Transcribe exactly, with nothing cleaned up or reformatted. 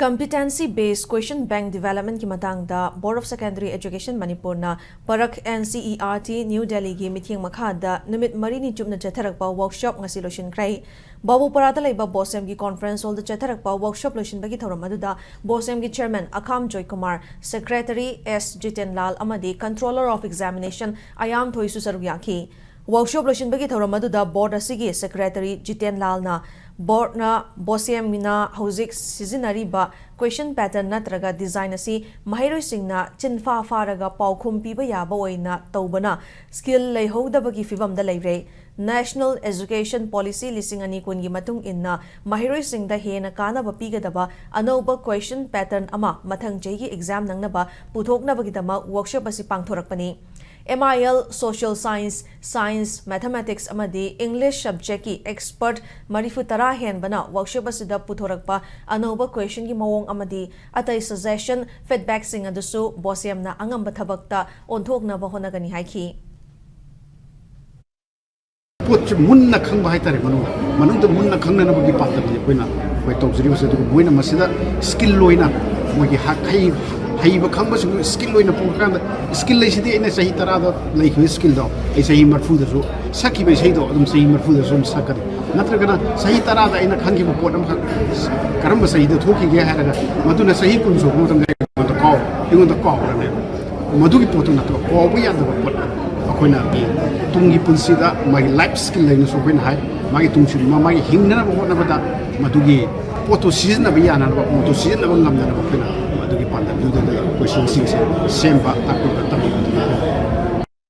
Competency Based Question Bank Developmentꯀꯤ ꯃꯇꯥꯡꯗ Board of Secondary Education ꯃꯅꯤꯄꯨꯔꯅ ꯄꯔꯈ N C E R T New Delhiꯒꯤ ꯃꯤꯠꯌꯦꯡ ꯃꯈꯥꯗ ꯅꯨꯃꯤꯠ ꯃꯔꯤꯅꯤ ꯆꯨꯞꯅ ꯆꯠꯊꯔꯛꯄ workshop ꯉꯁꯤ ꯂꯣꯏꯁꯤꯟꯈ꯭ꯔꯦ꯫ ꯕꯥꯕꯨꯄꯥꯔꯥꯗ ꯂꯩꯕ ꯕꯣꯁꯦꯝꯒꯤ conference hallꯗ ꯆꯠꯊꯔꯛꯄ workshop ꯂꯣꯏꯁꯤꯟꯕꯒꯤ ꯊꯧꯔꯝ ꯑꯗꯨꯗ ꯕꯣꯁꯦꯝꯒꯤ chairman ꯑꯈꯥꯝ Joykumar, secretary S Jiten ꯂꯥꯜ ꯑꯃꯗꯤ Controller of Examination ꯑꯌꯥꯝꯊꯣꯏꯁꯨ ꯁꯔꯨꯛ ꯌꯥꯈꯤ꯫ Workshop ꯂꯣꯏꯁꯤꯟꯕꯒꯤ ꯊꯧꯔꯝ ꯑꯗꯨꯗ board ꯑꯁꯤꯒꯤ secretary ꯖꯤꯇꯦꯟ ꯂꯥꯜꯅ boardꯅ ꯕꯣꯁꯦꯝꯅ ꯍꯧꯖꯤꯛ ꯁꯤꯖꯤꯟꯅꯔꯤꯕ question pattern ꯅꯠꯇ꯭ꯔꯒ design ꯑꯁꯤ ꯃꯍꯩꯔꯣꯏꯁꯤꯡꯅ ꯆꯤꯟꯐꯥ ꯐꯥꯔꯒ ꯄꯥꯎꯈꯨꯝ ꯄꯤꯕ ꯌꯥꯕ ꯑꯣꯏꯅ ꯇꯧꯕꯅ skill ꯂꯩꯍꯧꯗꯕꯒꯤ ꯐꯤꯚꯝꯗ ꯂꯩꯔꯦ꯫ National Education Policy ꯂꯤꯁꯤꯡ ꯑꯅꯤ ꯀꯨꯟꯒꯤ ꯃꯇꯨꯡ ꯏꯟꯅ ꯃꯍꯩꯔꯣꯏꯁꯤꯡꯗ ꯍꯦꯟꯅ ꯀꯥꯟꯅꯕ ꯄꯤꯒꯗꯕ ꯑꯅꯧꯕ question pattern ꯑꯃ ꯃꯊꯪ ꯆꯍꯤꯒꯤ exam ꯅꯪꯅꯕ ꯄꯨꯊꯣꯛꯅꯕꯒꯤꯗꯃꯛ workshop ꯑꯁꯤ ꯄꯥꯡꯊꯣꯔꯛꯄꯅꯤ꯫ M I L, Social Science, Science, Mathematics ꯑꯃꯗꯤ English subjectꯀꯤ expert ꯃꯔꯤꯐꯨ ꯇꯔꯥ ꯍꯦꯟꯕꯅ workshop ꯑꯁꯤꯗ ꯄꯨꯊꯣꯔꯛꯄ ꯑꯅꯧꯕ questionꯒꯤ ꯃꯑꯣꯡ ꯑꯃꯗꯤ ꯑꯇꯩ suggestion, feedbackꯁꯤꯡ ꯑꯗꯨꯁꯨ ꯕꯣꯁꯦꯝꯅ ꯑꯉꯝꯕ ꯊꯕꯛꯇ ꯑꯣꯟꯊꯣꯛꯅꯕ ꯍꯣꯠꯅꯒꯅꯤ ꯍꯥꯏꯈꯤ꯫ ꯄꯣꯠꯁꯦ ꯃꯨꯟꯅ ꯈꯪꯕ ꯍꯥꯏꯇꯥꯔꯦ, ꯃꯅꯨꯡ ꯃꯅꯨꯡꯗ ꯃꯨꯟꯅ ꯈꯪꯅꯅꯕꯒꯤ ꯄꯥꯟꯗꯝꯅꯤ ꯑꯩꯈꯣꯏꯅ ꯑꯩꯈꯣꯏ ꯇꯧꯖꯔꯤꯕꯁꯦ꯫ ꯑꯗꯨꯒ ꯃꯣꯏꯅ ꯃꯁꯤꯗ skill ꯑꯣꯏꯅ ꯃꯣꯏꯒꯤ ꯍꯛ-, ꯍꯩ-, ꯍꯩꯕ ꯈꯪꯕꯁꯤꯡꯗꯨ skill ꯑꯣꯏꯅ ꯄꯨꯔꯀꯥꯟꯗ, skill ꯍꯥꯏꯁꯤꯗꯤ ꯑꯩꯅ ꯆꯍꯤ ꯇꯔꯥꯗ ꯂꯩꯈꯤꯕ skillꯗꯣ ꯑꯩ ꯆꯍꯤ ꯃꯔꯤꯐꯨꯗꯁꯨ ꯁꯛꯈꯤꯕ ꯏꯁꯩꯗꯣ ꯑꯗꯨꯝ ꯆꯍꯤ ꯃꯔꯤꯐꯨꯗꯁꯨ ꯑꯗꯨꯝ ꯁꯛꯀꯅꯤ꯫ ꯅꯠꯇ꯭ꯔꯒꯅ ꯆꯍꯤ ꯇꯔꯥꯗ ꯑꯩꯅ ꯈꯪꯈꯤꯕ ꯄꯣꯠ ꯑꯃꯈꯛ ꯀꯔꯝꯕ ꯆꯍꯤꯗ ꯊꯣꯛꯈꯤꯒꯦ ꯍꯥꯏꯔꯒ ꯃꯗꯨꯅ ꯆꯍꯤ ꯀꯨꯟ ꯁꯨꯔꯛꯄ ꯃꯇꯝꯗ ꯑꯩꯉꯣꯟꯗ ꯀꯥꯎ-, ꯑꯩꯉꯣꯟꯗ ꯀꯥꯎꯈ꯭ꯔꯅꯦꯕ꯫ ꯃꯗꯨꯒꯤ ꯄꯣꯠꯇꯨ ꯅꯠꯇꯕ, ꯀꯥꯎꯕ ꯌꯥꯗꯕ ꯄꯣꯠ꯫ ꯑꯩꯈꯣꯏꯅ ꯇꯨꯡꯒꯤ ꯄꯨꯟꯁꯤꯗ ꯃꯥꯒꯤ life skill ꯍꯥꯏꯅꯁꯨ ꯑꯩꯈꯣꯏꯅ ꯍꯥꯏ, ꯃꯥꯒꯤ ꯇꯨꯡꯁꯤ-, ꯃꯥ-, ꯃꯥꯒꯤ ꯍꯤꯡꯅꯅꯕ ꯍꯣꯠꯅꯕꯗ ꯃꯗꯨꯒꯤ ꯄꯣꯠꯇꯨ ꯁꯤꯖꯤꯟꯅꯕ ꯌꯥꯅꯅꯕ, ꯄꯣꯠꯇꯨ ꯁꯤꯖꯤꯟꯅꯕ ꯉꯝꯅꯅꯕ ꯑꯩꯈꯣꯏꯅ ꯃꯗꯨꯒꯤ ꯄꯥꯟꯗꯝꯗꯨꯗ questionꯁꯤꯡꯁꯦ ꯁꯦꯝꯕ, ꯇꯥꯛꯄꯤꯕ, ꯇꯝꯕꯤꯕ꯫